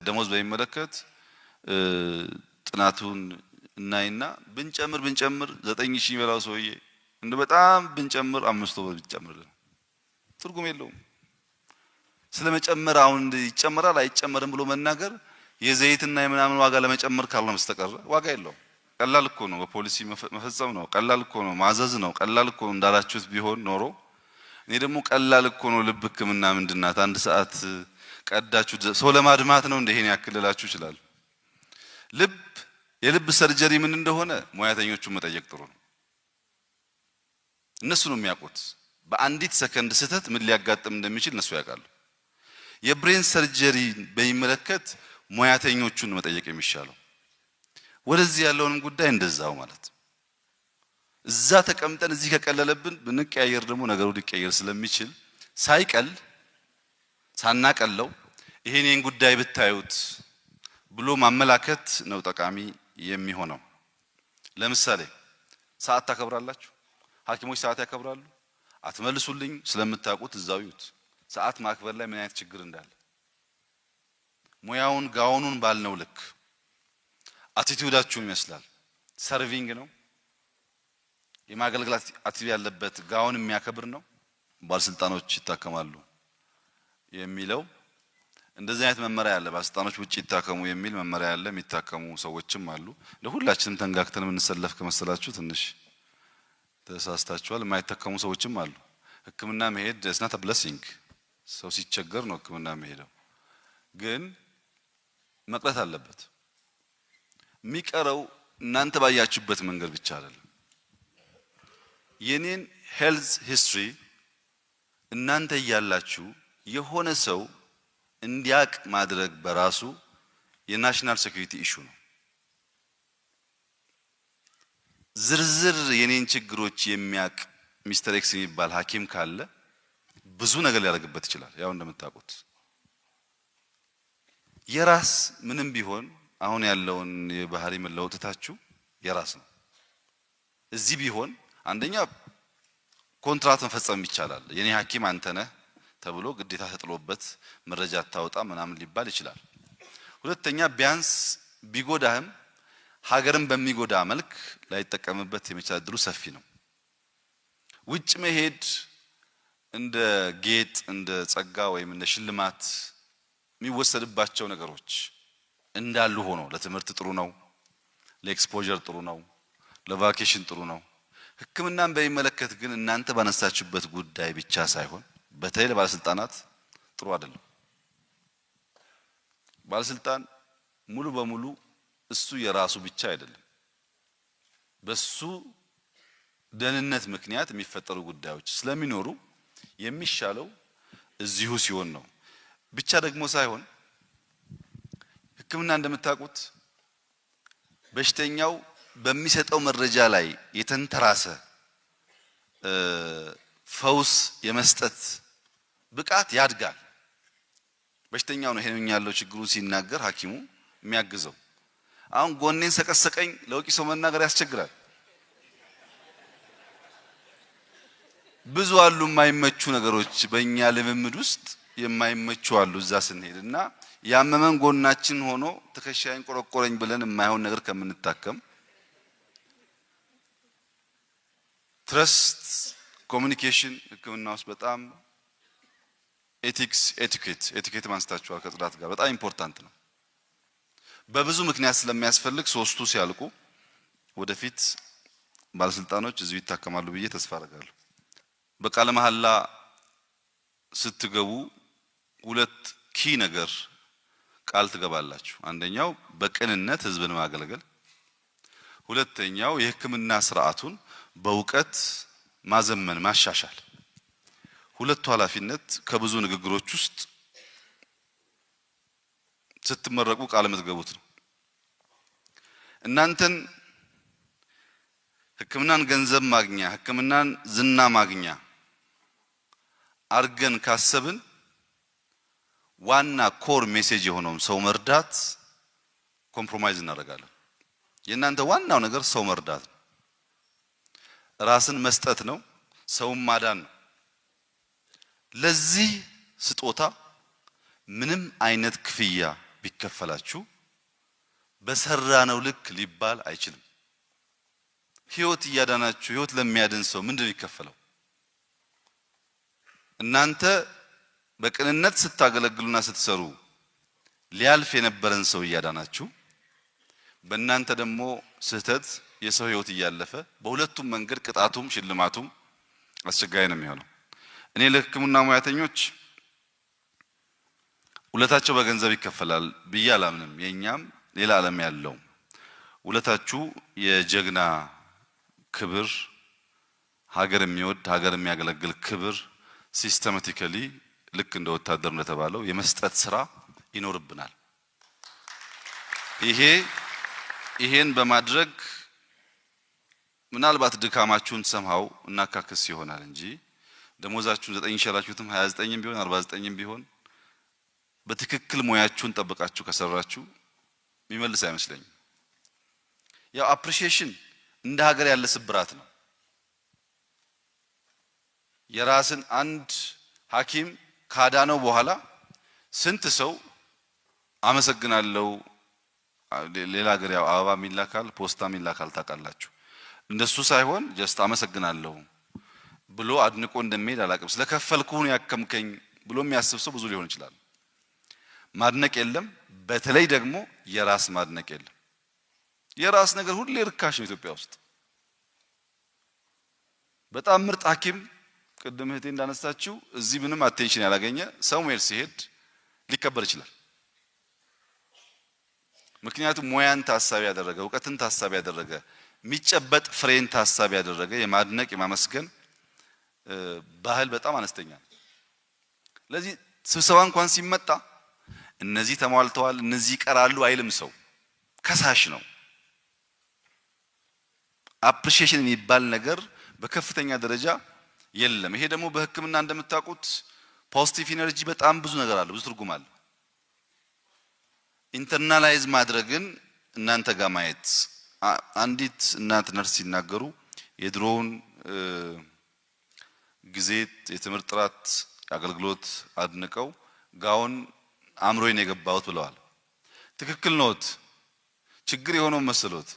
ደሞዝ በሚመለከት ጥናቱን እናይና ብንጨምር ብንጨምር 9,000 የሚበላው ሰውዬ እንደ በጣም ብንጨምር 500 ብር ቢጨምርልን ትርጉም የለውም። ስለመጨመር አሁን ይጨመራል አይጨመርም ብሎ መናገር የዘይትና የምናምን ዋጋ ለመጨመር ካልሆነ በስተቀር ዋጋ የለውም። ቀላል እኮ ነው፣ በፖሊሲ መፈጸም ነው። ቀላል እኮ ነው፣ ማዘዝ ነው። ቀላል እኮ ነው እንዳላችሁት ቢሆን ኖሮ እኔ ደግሞ ቀላል እኮ ነው ልብ ሕክምና ምንድናት? አንድ ሰዓት ቀዳችሁ ሰው ለማድማት ነው እንደ ይሄን ያክልላችሁ ይችላል። ልብ የልብ surgery ምን እንደሆነ ሙያተኞቹን መጠየቅ ጥሩ ነው። እነሱ ነው የሚያውቁት። በአንዲት ሰከንድ ስህተት ምን ሊያጋጥም እንደሚችል እነሱ ያውቃሉ። የ brain surgery በሚመለከት ሙያተኞቹን መጠየቅ የሚሻለው። ወደዚህ ያለውንም ጉዳይ እንደዛው ማለት እዛ ተቀምጠን እዚህ ከቀለለብን ብንቀያየር ደግሞ ነገሩ ሊቀየር ስለሚችል ሳይቀል ሳናቀለው ይሄን ጉዳይ ብታዩት ብሎ ማመላከት ነው ጠቃሚ የሚሆነው። ለምሳሌ ሰዓት ታከብራላችሁ? ሐኪሞች ሰዓት ያከብራሉ? አትመልሱልኝ፣ ስለምታውቁት እዛው ይዩት። ሰዓት ማክበር ላይ ምን አይነት ችግር እንዳለ ሙያውን ጋውኑን ባልነው ልክ attitude ኣችሁን ይመስላል። Serving ነው የማገልገል attitude ያለበት ጋውን የሚያከብር ነው። ባለስልጣኖች ይታከማሉ የሚለው እንደዚህ አይነት መመሪያ አለ። ባለስልጣኖች ውጪ ይታከሙ የሚል መመሪያ አለ። የሚታከሙ ሰዎችም አሉ። ለሁላችንም ተንጋግተን የምንሰለፍ ከመሰላችሁ ትንሽ ተሳስታችኋል። የማይታከሙ ሰዎችም አሉ። ሕክምና መሄድ is not a blessing። ሰው ሲቸገር ነው ሕክምና መሄደው፣ ግን መቅረት አለበት። የሚቀረው እናንተ ባያችሁበት መንገድ ብቻ አይደለም። የኔን health history እናንተ እያላችሁ የሆነ ሰው እንዲያቅ ማድረግ በራሱ የ national security issue ነው። ዝርዝር የኔን ችግሮች የሚያቅ Mister X የሚባል ሐኪም ካለ ብዙ ነገር ሊያደርግበት ይችላል። ያው እንደምታውቁት የራስ ምንም ቢሆን አሁን ያለውን የባህሪ መለወጥታችሁ የራስ ነው። እዚህ ቢሆን አንደኛ ኮንትራት መፈጸም ይቻላል። የኔ ሐኪም አንተ ነህ ተብሎ ግዴታ ተጥሎበት መረጃ አታወጣ ምናምን ሊባል ይችላል። ሁለተኛ ቢያንስ ቢጎዳህም ሀገርን በሚጎዳ መልክ ላይጠቀምበት የመቻል እድሉ ሰፊ ነው። ውጭ መሄድ እንደ ጌጥ፣ እንደ ጸጋ ወይም እንደ ሽልማት የሚወሰድባቸው ነገሮች እንዳሉ ሆኖ ለትምህርት ጥሩ ነው፣ ለ exposure ጥሩ ነው፣ ለ vacation ጥሩ ነው። ሕክምናን በሚመለከት ግን እናንተ ባነሳችሁበት ጉዳይ ብቻ ሳይሆን በተለይ ለባለስልጣናት ጥሩ አይደለም። ባለስልጣን ሙሉ በሙሉ እሱ የራሱ ብቻ አይደለም። በሱ ደህንነት ምክንያት የሚፈጠሩ ጉዳዮች ስለሚኖሩ የሚሻለው እዚሁ ሲሆን ነው። ብቻ ደግሞ ሳይሆን ሕክምና እንደምታውቁት በሽተኛው በሚሰጠው መረጃ ላይ የተንተራሰ ፈውስ የመስጠት ብቃት ያድጋል። በሽተኛው ነው ይሄን ያለው ችግሩን ሲናገር ሐኪሙ የሚያግዘው። አሁን ጎኔን ሰቀሰቀኝ ለውቂ ሰው መናገር ያስቸግራል። ብዙ አሉ የማይመቹ ነገሮች በእኛ ልምምድ ውስጥ የማይመቹ አሉ። እዛ ስንሄድ እና ያመመን ጎናችን ሆኖ ትከሻዬን ቆረቆረኝ ብለን የማይሆን ነገር ከምንታከም trust፣ communication ሕክምና ውስጥ በጣም ethics፣ etiquette etiquette ማንስታችኋል ከጽዳት ጋር በጣም important ነው። በብዙ ምክንያት ስለሚያስፈልግ ሶስቱ ሲያልቁ ወደፊት ባለስልጣኖች እዚሁ ይታከማሉ ብዬ ተስፋ አደርጋለሁ። በቃለ መሐላ ስትገቡ ሁለት key ነገር ቃል ትገባላችሁ። አንደኛው በቅንነት ህዝብን ማገልገል፣ ሁለተኛው የሕክምና ስርዓቱን በእውቀት ማዘመን ማሻሻል። ሁለቱ ኃላፊነት ከብዙ ንግግሮች ውስጥ ስትመረቁ ቃል የምትገቡት ነው። እናንተን ሕክምናን ገንዘብ ማግኛ፣ ሕክምናን ዝና ማግኛ አርገን ካሰብን ዋና core message የሆነውን ሰው መርዳት compromise እናደርጋለን። የእናንተ ዋናው ነገር ሰው መርዳት ነው፣ ራስን መስጠት ነው፣ ሰውን ማዳን ነው። ለዚህ ስጦታ ምንም አይነት ክፍያ ቢከፈላችሁ በሰራነው ልክ ሊባል አይችልም። ህይወት እያዳናችሁ ህይወት ለሚያድን ሰው ምንድን ነው የሚከፈለው? እናንተ በቅንነት ስታገለግሉና ስትሰሩ ሊያልፍ የነበረን ሰው እያዳናችሁ፣ በእናንተ ደግሞ ስህተት የሰው ህይወት እያለፈ፣ በሁለቱም መንገድ ቅጣቱም ሽልማቱም አስቸጋሪ ነው የሚሆነው። እኔ ለሕክምና ሙያተኞች ውለታቸው በገንዘብ ይከፈላል ብዬ አላምንም። የኛም ሌላ ዓለም ያለው ውለታችሁ የጀግና ክብር፣ ሀገር የሚወድ፣ ሀገር የሚያገለግል ክብር systematically ልክ እንደ ወታደር እንደተባለው የመስጠት ስራ ይኖርብናል። ይሄን በማድረግ ምናልባት ድካማችሁን somehow እናካክስ ይሆናል እንጂ ደሞዛችሁን 9,000 ያላችሁትም 29ም ቢሆን 49ም ቢሆን በትክክል ሙያችሁን ጠብቃችሁ ከሰራችሁ የሚመልስ አይመስለኝም። ያው appreciation እንደ ሀገር ያለ ስብራት ነው። የራስን አንድ ሐኪም ካዳነው በኋላ ስንት ሰው አመሰግናለሁ። ሌላ ሀገር ያው አበባም ይላካል፣ ፖስታም ይላካል፣ ታውቃላችሁ። እንደሱ ሳይሆን just አመሰግናለሁ ብሎ አድንቆ እንደሚሄድ አላውቅም። ስለከፈልኩህ ነው ያከምከኝ ብሎ የሚያስብ ሰው ብዙ ሊሆን ይችላል። ማድነቅ የለም። በተለይ ደግሞ የራስ ማድነቅ የለም። የራስ ነገር ሁሌ ርካሽ ነው ኢትዮጵያ ውስጥ። በጣም ምርጥ ሐኪም ቅድም እህቴ እንዳነሳችው እዚህ ምንም attention ያላገኘ somewhere ሲሄድ ሊከበር ይችላል። ምክንያቱም ሙያን ታሳቢ ያደረገ፣ እውቀትን ታሳቢ ያደረገ፣ የሚጨበጥ ፍሬን ታሳቢ ያደረገ የማድነቅ የማመስገን ባህል በጣም አነስተኛ ነው። ለዚህ ስብሰባ እንኳን ሲመጣ እነዚህ ተሟልተዋል፣ እነዚህ ይቀራሉ አይልም ሰው፣ ከሳሽ ነው። Appreciation የሚባል ነገር በከፍተኛ ደረጃ የለም። ይሄ ደግሞ በሕክምና እንደምታውቁት positive energy በጣም ብዙ ነገር አለ፣ ብዙ ትርጉም አለ። Internalize ማድረግን እናንተ ጋር ማየት፣ አንዲት እናት ነርስ ሲናገሩ የድሮውን ጊዜ የትምህርት ጥራት፣ አገልግሎት አድንቀው ጋውን አእምሮዬን የገባሁት ብለዋል። ትክክል ነዎት። ችግር የሆነው መሰሎት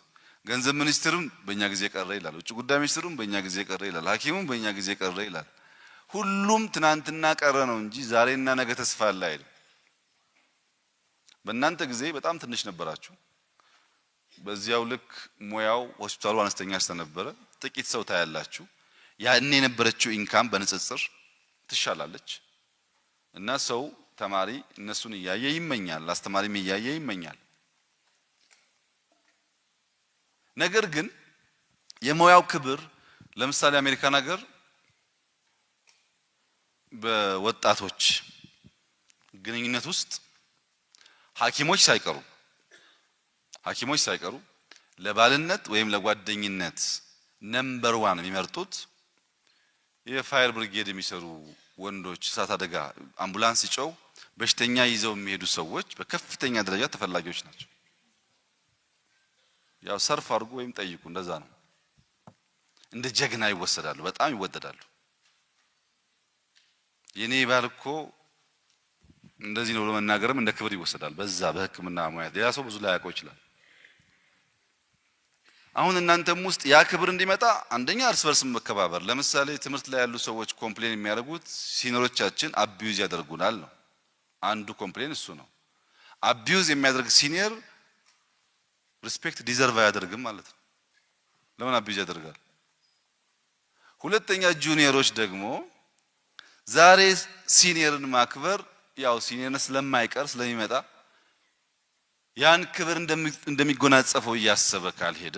ገንዘብ ሚኒስትሩም በእኛ ጊዜ ቀረ ይላል፣ ውጭ ጉዳይ ሚኒስትሩም በእኛ ጊዜ ቀረ ይላል፣ ሐኪሙም በእኛ ጊዜ ቀረ ይላል። ሁሉም ትናንትና ቀረ ነው እንጂ ዛሬና ነገ ተስፋ አለ አይልም። በእናንተ ጊዜ በጣም ትንሽ ነበራችሁ። በዚያው ልክ ሙያው ሆስፒታሉ አነስተኛ ስለነበረ ጥቂት ሰው ታያላችሁ። ያኔ የነበረችው income በንጽጽር ትሻላለች እና ሰው ተማሪ እነሱን እያየ ይመኛል፣ አስተማሪም እያየ ይመኛል። ነገር ግን የሙያው ክብር ለምሳሌ አሜሪካን ሀገር በወጣቶች ግንኙነት ውስጥ ሐኪሞች ሳይቀሩ ለባልነት ወይም ለጓደኝነት number one የሚመርጡት የ fire brigade የሚሰሩ ወንዶች፣ እሳት አደጋ አምቡላንስ ሲጮህ በሽተኛ ይዘው የሚሄዱ ሰዎች በከፍተኛ ደረጃ ተፈላጊዎች ናቸው። ያው surf አድርጉ ወይም ጠይቁ፣ እንደዛ ነው። እንደ ጀግና ይወሰዳሉ፣ በጣም ይወደዳሉ። የኔ ባል እኮ እንደዚህ ነው ብሎ መናገርም እንደ ክብር ይወሰዳል። በዛ በሕክምና ሙያ ሌላ ሰው ብዙ ላያውቀው ይችላል። አሁን እናንተም ውስጥ ያ ክብር እንዲመጣ አንደኛ እርስ በርስ መከባበር። ለምሳሌ ትምህርት ላይ ያሉ ሰዎች complain የሚያደርጉት senior ኦቻችን abuse ያደርጉናል ነው። አንዱ complain እሱ ነው። Abuse የሚያደርግ senior respect deserve አያደርግም ማለት ነው። ለምን abuse ያደርጋል? ሁለተኛ junior ኦች ደግሞ ዛሬ senior ን ማክበር ያው senior ነት ስለማይቀር ስለሚመጣ ያን ክብር እንደሚጎናጸፈው እያሰበ ካልሄደ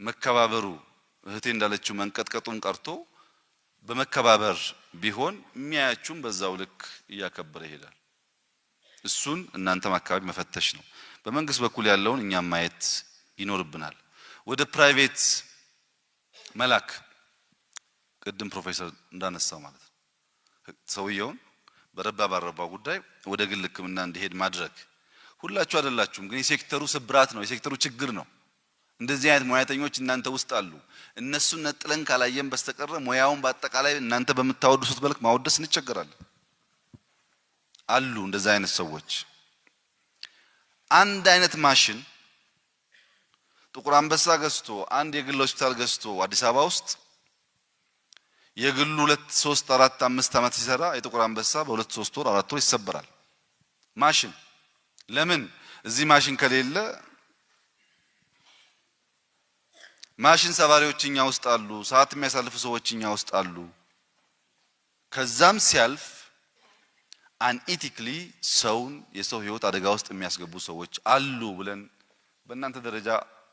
መከባበሩ እህቴ እንዳለችው መንቀጥቀጡን ቀርቶ በመከባበር ቢሆን የሚያያችሁም በዛው ልክ እያከበረ ይሄዳል። እሱን እናንተም አካባቢ መፈተሽ ነው። በመንግስት በኩል ያለውን እኛም ማየት ይኖርብናል። ወደ private መላክ ቅድም ፕሮፌሰር እንዳነሳው ማለት ነው። ሰውየውን በረባ ባረባ ጉዳይ ወደ ግል ሕክምና እንዲሄድ ማድረግ። ሁላችሁ አይደላችሁም፣ ግን የሴክተሩ ስብራት ነው፣ የሴክተሩ ችግር ነው። እንደዚህ አይነት ሙያተኞች እናንተ ውስጥ አሉ። እነሱን ነጥለን ካላየን በስተቀረ ሙያውን በአጠቃላይ እናንተ በምታወድሱት መልክ ማወደስ እንቸገራለን። አሉ እንደዚህ አይነት ሰዎች። አንድ አይነት ማሽን ጥቁር አንበሳ ገዝቶ፣ አንድ የግል ሆስፒታል ገዝቶ አዲስ አበባ ውስጥ የግሉ 2፣ 3፣ 4፣ 5 ዓመት ሲሰራ የጥቁር አንበሳ በ2፣ 3 ወር፣ 4 ወር ይሰበራል። ማሽን ለምን? እዚህ ማሽን ከሌለ ማሽን ሰባሪዎች እኛ ውስጥ አሉ፣ ሰዓት የሚያሳልፉ ሰዎች እኛ ውስጥ አሉ። ከዛም ሲያልፍ unethically ሰውን የሰው ህይወት አደጋ ውስጥ የሚያስገቡ ሰዎች አሉ ብለን በእናንተ ደረጃ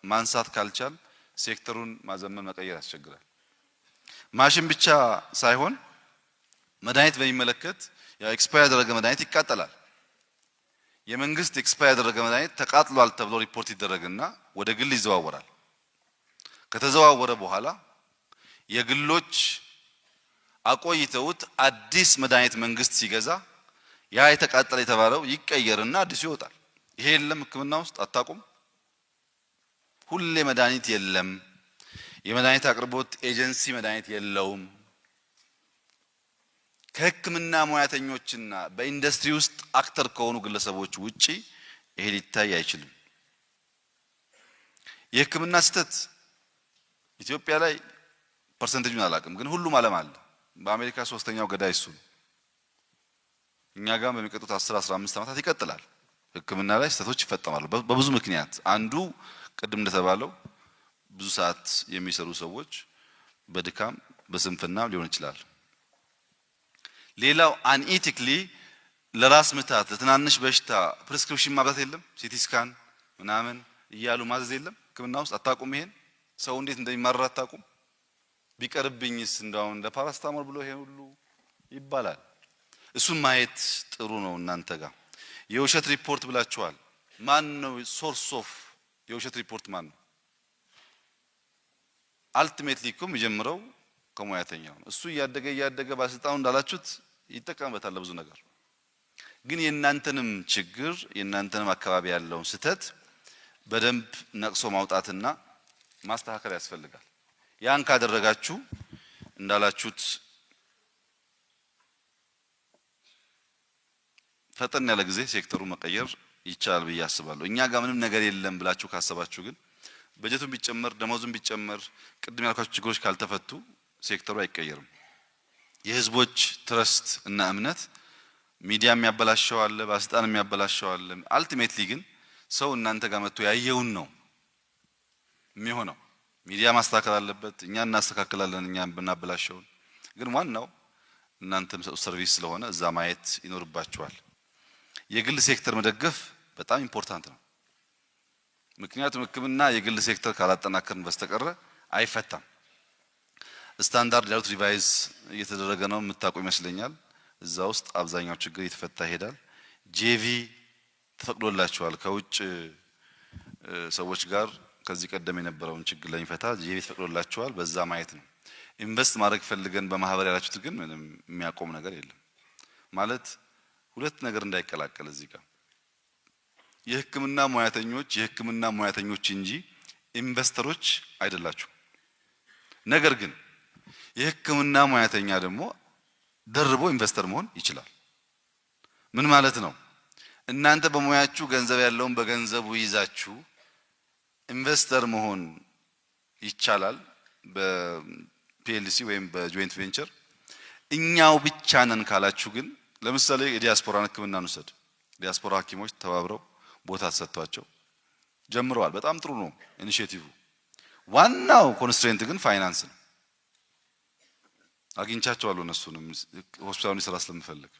ማንሳት ካልቻል ሴክተሩን ማዘመን መቀየር ያስቸግራል። ማሽን ብቻ ሳይሆን መድኃኒት በሚመለከት ያው expire ያደረገ መድኃኒት ይቃጠላል። የመንግስት expire ያደረገ መድኃኒት ተቃጥሏል ተብሎ ሪፖርት ይደረግና ወደ ግል ይዘዋወራል። ከተዘዋወረ በኋላ የግሎች አቆይተውት አዲስ መድኃኒት መንግስት ሲገዛ ያ የተቃጠለ የተባለው ይቀየርና አዲሱ ይወጣል። ይሄ የለም ሕክምና ውስጥ አታውቁም። ሁሌ መድኃኒት የለም። የመድኃኒት አቅርቦት ኤጀንሲ መድኃኒት የለውም። ከሕክምና ሙያተኞችና በኢንዱስትሪ ውስጥ actor ከሆኑ ግለሰቦች ውጪ ይሄ ሊታይ አይችልም። የሕክምና ስህተት ኢትዮጵያ ላይ percentage ኡን አላውቅም፣ ግን ሁሉም ዓለም አለ። በአሜሪካ ሶስተኛው ገዳይ እሱ ነው። እኛ ጋር በሚቀጡት 10፣ 15 ዓመታት ይቀጥላል። ሕክምና ላይ ስህተቶች ይፈጠማሉ በብዙ ምክንያት። አንዱ ቅድም እንደተባለው ብዙ ሰዓት የሚሰሩ ሰዎች በድካም በስንፍና ሊሆን ይችላል። ሌላው unethically ለራስ ምታት ለትናንሽ በሽታ prescription ማብዛት የለም፣ CT scan ምናምን እያሉ ማዘዝ የለም። ሕክምና ውስጥ አታውቁም። ይሄን ሰው እንዴት እንደሚማረር አታውቁም። ቢቀርብኝስ እንደው እንደ ፓራስታሞል ብሎ ይሄ ሁሉ ይባላል። እሱን ማየት ጥሩ ነው። እናንተ ጋር የውሸት ሪፖርት ብላችኋል። ማን ነው source of የውሸት ሪፖርት ማን ነው? Ultimately እኮ የሚጀምረው ከሙያተኛው ነው። እሱ እያደገ እያደገ ባለስልጣኑ እንዳላችሁት ይጠቀምበታል ለብዙ ነገር። ግን የእናንተንም ችግር የእናንተንም አካባቢ ያለውን ስህተት በደንብ ነቅሶ ማውጣትና ማስተካከል ያስፈልጋል። ያን ካደረጋችሁ እንዳላችሁት ፈጠን ያለ ጊዜ ሴክተሩ መቀየር ይቻላል ብዬ አስባለሁ። እኛ ጋር ምንም ነገር የለም ብላችሁ ካሰባችሁ ግን በጀቱን ቢጨመር፣ ደሞዙን ቢጨመር፣ ቅድም ያልኳችሁ ችግሮች ካልተፈቱ ሴክተሩ አይቀየርም። የህዝቦች trust እና እምነት ሚዲያ የሚያበላሸው አለ፣ ባለስልጣን የሚያበላሸው አለ። Ultimately ግን ሰው እናንተ ጋር መጥቶ ያየውን ነው የሚሆነው። ሚዲያ ማስተካከል አለበት፣ እኛ እናስተካክላለን፣ እኛ ብናበላሸውን። ግን ዋናው እናንተ የምትሰጡት service ስለሆነ እዛ ማየት ይኖርባችኋል። የግል ሴክተር መደገፍ በጣም important ነው። ምክንያቱም ሕክምና የግል ሴክተር ካላጠናከርን በስተቀረ አይፈታም። ስታንዳርድ ያሉት revise እየተደረገ ነው፣ የምታውቁ ይመስለኛል። እዛ ውስጥ አብዛኛው ችግር እየተፈታ ይሄዳል። JV ተፈቅዶላቸዋል ከውጭ ሰዎች ጋር ከዚህ ቀደም የነበረውን ችግር ለሚፈታ JV ተፈቅዶላቸዋል። በዛ ማየት ነው። Invest ማድረግ ፈልገን በማህበር ያላችሁት ግን ምንም የሚያቆም ነገር የለም። ማለት ሁለት ነገር እንዳይቀላቀል እዚህ ጋር የሕክምና ሙያተኞች የሕክምና ሙያተኞች እንጂ ኢንቨስተሮች አይደላችሁ። ነገር ግን የሕክምና ሙያተኛ ደግሞ ደርቦ investor መሆን ይችላል። ምን ማለት ነው? እናንተ በሙያችሁ ገንዘብ ያለውን በገንዘቡ ይዛችሁ investor መሆን ይቻላል በ PLC ወይም በ joint venture። እኛው ብቻ ነን ካላችሁ ግን ለምሳሌ የዲያስፖራን ሕክምና እንውሰድ። ዲያስፖራ ሐኪሞች ተባብረው ቦታ ተሰጥቷቸው ጀምረዋል። በጣም ጥሩ ነው initiative። ዋናው constraint ግን ፋይናንስ ነው። አግኝቻቸዋለሁ እነሱንም ሆስፒታሉን ስራ ስለምፈልግ